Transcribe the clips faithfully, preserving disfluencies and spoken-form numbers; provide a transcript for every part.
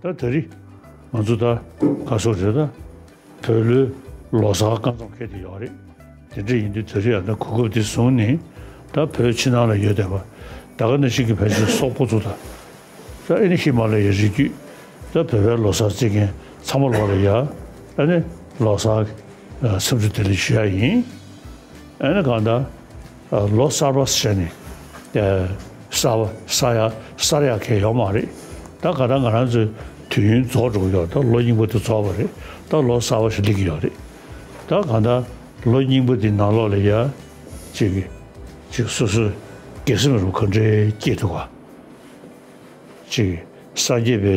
ད་ད་རེས་ང་ཚོ་ད་ག་སོ་རེད། ད་བོད་ལོའི་ལོ་གསར་སྐབས་མཚམས་འཁེལ་དེ་ཡོད་རེད། དེ་འདྲ་ཡིན་དུས་ད་རེས་ཡང་ད་གོ་སྐབས་དེ་བཟུང་ནས་ད་བོད་ཕྱི་ནང་ལ་ཡོད་བསྡད་པ་ད་ག་ནང་བཞིན་གྱི་ཕལ་ཆེར་སོག་པོ་ཚོ་དང་། ད་ཨེ་ནི་ཧི་མ་ལ་ཡའི་རི་རྒྱུད། ད་བོད་པའི་ལོ་གསར་བརྩི་མཁན་ཚང་མ་ལོག་ལ་ཡ། ཨེ་ནི་ལོ་གསར་ཨ་འཚམས་འདྲི་བདེ་ལེགས་ཞུ་ཡ་ཡིན། ཨེ་ནི་གང་ལྟར་ཨ་ལོ་གསར་པ་ཟེར་ནས་ཨ་གསར་པ་གསར་ཡ་གསར་ཡ་གང་ཡང་ཡོད་མ་རེད། ད་གང་ལྟར་ང་རང་ཚོའི་དུས་ཡུན་རྫོགས་འགྲོ་གི་ཡོད། ད་ལོ་རྙིང་པ་དེ་རྫོགས་པ་རེད། ད་ལོ་གསར་པ་ཞིག་སླེབས་ཀྱི་ཡོད་རེད། ད་གང་ལྟར་ལོ་རྙིང་པ་འདི་ནང་ལོགས་ལ་ཡ་ཅིག་ཅིག་སོ་སོའི་དགེ་སེམས་རུ་ག་འདྲའི་སྐྱེས་འདུག་ག་ཅིག་སངས་རྒྱས་པའི་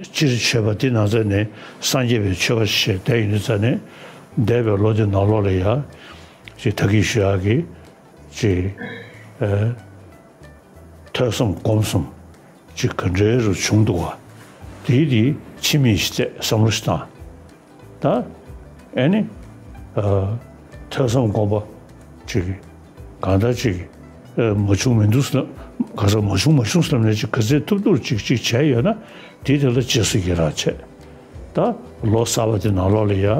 སྤྱིར་མཆོད་པ་འདི་ནང་ཚན་ནས་སངས་རྒྱས་པའི་མཆོད་པ་ཞེས་བསྡད་ཡོད་ནི་ཚན་ནས་འདས་པའི་ལོ་འདི་ནང་ལོགས་ལ་ཡ་ཅིག་ད་གིན་ཞུ་ཡག་གི་ཅིག་ཨ་ཐོས་བསམ་སྒོམ་གསུམ་ཅིག་ག་འདྲའི་རུ་བྱུང་འདུག་བ། དེའི་དེ་ཕྱི་མིག་ཞིག་བལྟས་བསམ་བློ་ཞིག་བཏང་། ད་ཨེ་ནི་ཨ་ཐོས་བསམ་སྒོམ་པ་ཅིག་གང་ལྟར་ཅིག་ཨ་མ་བྱུང་མི་འདུག་ཟེར་ལབ། ག་ས་མ་བྱུང་མ་བྱུང་ཟེར་ལབ་ནས་ཅིག་ག་ཚད་ཐུབ་ཐུབ་ཅིག་ཅིག་བྱས་ཡོད་ན་དེའི་དེ་ལ་རྗེས་སུ་ཡི་རང་བྱས། ད་ལོ་གསར་པ་དེ་ནང་ལོགས་ལ་ཡ་ཨ་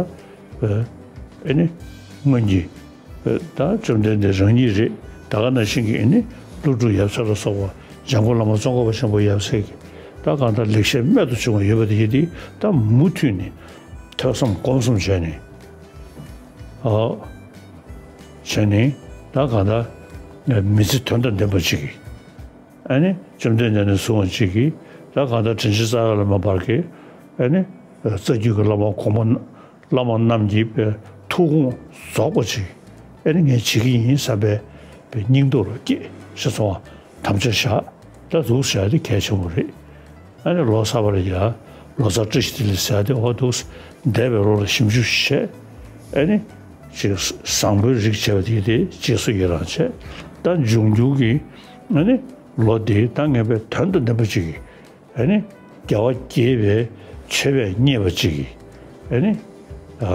ཨེ་ནི་སྔོན་གྱི་ད་བཅོམ་ལྡན་འདས་རང་ཉིད་རེད། ད་ག་ནང་བཞིན་གྱི་ཨེ་ནི་ཀླུ་སྒྲུབ་ཡབ་སྲས་ལ་སོགས་པ་འཇམ་མགོན་བླ་མ་ཙོང་ཁ་པ་ཆེན་པོ་ཡབ་སྲས་ཀྱི་ད་གང་ལྟར་ལེགས་བཤད་རྨད་དུ་བྱུང་བ་ཡོད་པ་དེ་ཡིན་ཏེ་ད་མུ་མཐུད་ནས་ཐོས་བསམ་སྒོམ་གསུམ་བྱས་ནས་ཨོ་བྱས་ནས་ད་གང་ལྟར་མི་ཚེ་དོན་དང་ལྡན་པ་ཅིག་གི་ཨེ་ནི་བཅོམ་ལྡན་འདས་ནས་བཟུང་བ་ཅིག་གི་ད་གང་ལྟར་དྲིན་ཅན་རྩ་བ་ལས་མ་འབར་གི་ཨེ་ནི་རྩ་རྒྱུད་ཀྱི་བླ་མ་གོང་མ་བླ་མ་རྣམས་ཀྱི་པའི་ཐུགས་དགོངས་རྫོགས་པ་ཅིག་ཨེ་ནི་ངས་བྱེད་ཀྱི་ཡིན་བསམ་པའི་པའི་སྙིང་སྟོབས་ལ་སྐྱེས་ཤེས་སོང་བ་དམ་བཅའ་བཞག་ད་འདུག་བྱས་དེ་གལ་ཆེན་པོ་རེད། ཨེ་ནི་ལོ་གསར་པ་ལ་ཡ་ལོ་གསར་བཀྲ་ཤིས་བདེ་ལེགས་ཟེར་ཡ་དེ་འོ་འདུག་འདས་པའི་ལོ་ལ་ཞིབ་འཇུག་བྱས་ཨེ་ནི་ཅིག་བཟང་པོའི་རིགས་བྱས་པ་དེ་དེ་རྗེས་སུ་ཡི་རང་བྱས། ད་འབྱུང་འགྱུར་གྱི་ཨེ་ནི་ལོ་དེ་ད་ངེས་པའི་དོན་དང་ལྡན་པ་ཅིག་གི་ཨེ་ནི་རྒྱལ་བ་དགྱེས་པའི་མཆོད་པས་མཉེས་པ་ཅིག་གིས་ཨེ་ནི་ཨ་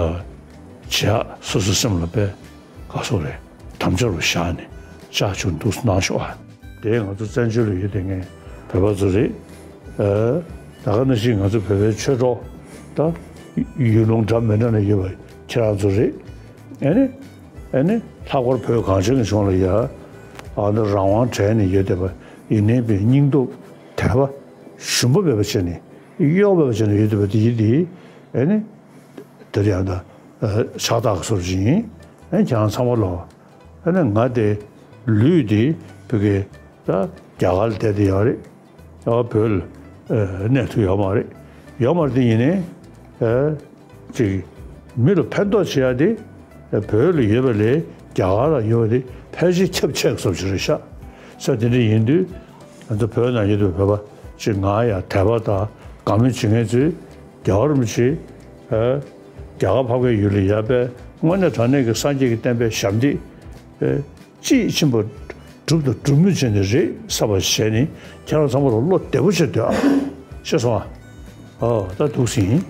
བྱེད་ཡག་སོ་སོའི་སེམས་ལ་དཔེ་ག་སོགས་རེད་དམ་བཅའ་རུ་བཞག་ནས་ལྕགས་ཆུ་འདུག་གནང་ཤོག་ཨ། དེ་ང་ཚོ་བཙན་བྱོལ་ལ་ཡོད་དེ་ངས་བོད་པ་ཚོ་རེད། ཨ་ད་ག་ནང་བཞིན་ང་ཚོ་བོད་པའི་ཆོས་གྲོགས་ད་ཡུལ་ལུང་འདྲ་མི་འདྲ་ན་ཡོད་པ་ཁྱེད་རང་ཚོ་རེད། ཨེ་ནི་ཨེ་ནི་ལྷག་པར་བོད་གངས་ཅན་གྱི་ལྗོངས་ལ་ཡ་ཨ་ནི་རང་དབང་བྲལ་ནས་ཡོད་བསྡད་པ་ཡིན་ནའི་པའི་སྙིང་སྟོབས་དད་པ་ཞུམ་པ་མེད་པ་བྱས་ནས་གཡོ་བ་མེད་པ་བྱས་ནས་ཡོད་བསྡད་པ་དེ་ཡིན་དེ་ཨེ་ནི་དེ་ཡང་ད་ཕྱག་རྟགས་ཀྱི་བཟོ་འདྲ་ཅིག་ཡིན། ཨེ་ཁྱེད་རང་ཚང་མ་ལོ་ཨེ་ནི་ང་དེ་ལུས་དེ་བོད་ཀྱི་ད་རྒྱ་གར་ལ་བསྡད་དེ་ཡོད་རེད། ཨ་བོད་ལ་ཨ་གནས་ཐུབ་ཡོད་མ་རེད། ཡོད་མ་རེད་དེ་ཡིན་ནའི་ཨ་ཅིག་མི་ལ་ཕན་ཐོགས་བྱེད་ཡ་དེ་ཨ་བོད་ལ་ཡོད་པ་ལས་རྒྱ་གར་ལ་ཡོད་པ་དེ་ཕལ་ཆེར་ཁྱབ་ཆེ་བཟོ་ཅིག་རེད་ཤག་ས་དེ་འདྲ་ཡིན་དུས་ང་ཚོ་བོད་ནང་ཡོད་པའི་བོད་པ་ཅིག་ང་ཡ་དད་པ་དང་དགའ་མོས་བྱེད་མཁན་ཚོས་རྒྱལ་བ་རིན་པོ་ཆེ་ཨ་རྒྱ་གར་འཕགས་པའི་ཡུལ་ལ་ཡ་པའི་དངོས་གནས་དྲང་གནས་ཀྱི་སངས་རྒྱས་ཀྱི་བསྟན་པའི་ཞབས་འདེགས་ཨ་དཔྱིས་ཕྱིན་པ་སྒྲུབ་དང་སྒྲུབ་མུས་བྱས་ནས་རེད་བསམ་པ་བྱས་ནས་ཁྱེད་རང་ཚང་མ་ལ་བློ་བདེ་པོ་བྱས་སྡོད་ཨ། ཤེས་སོང་ཨ། ཨོ་ད་འདུག་སེ་ཡིན།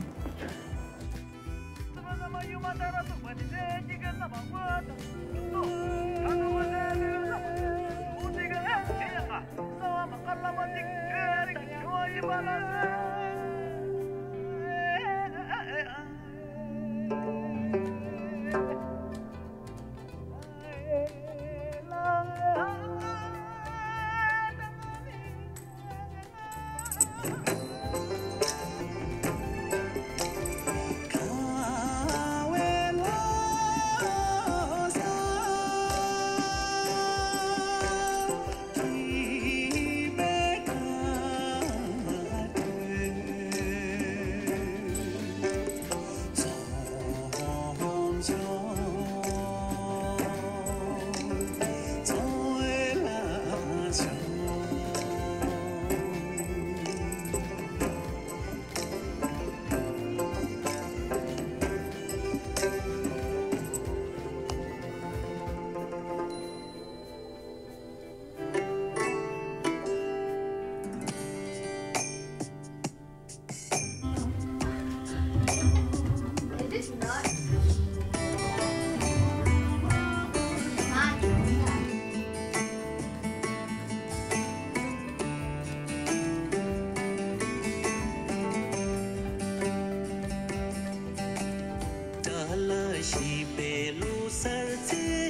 བཞི་པའི་ལོ་གསར་ཚེས་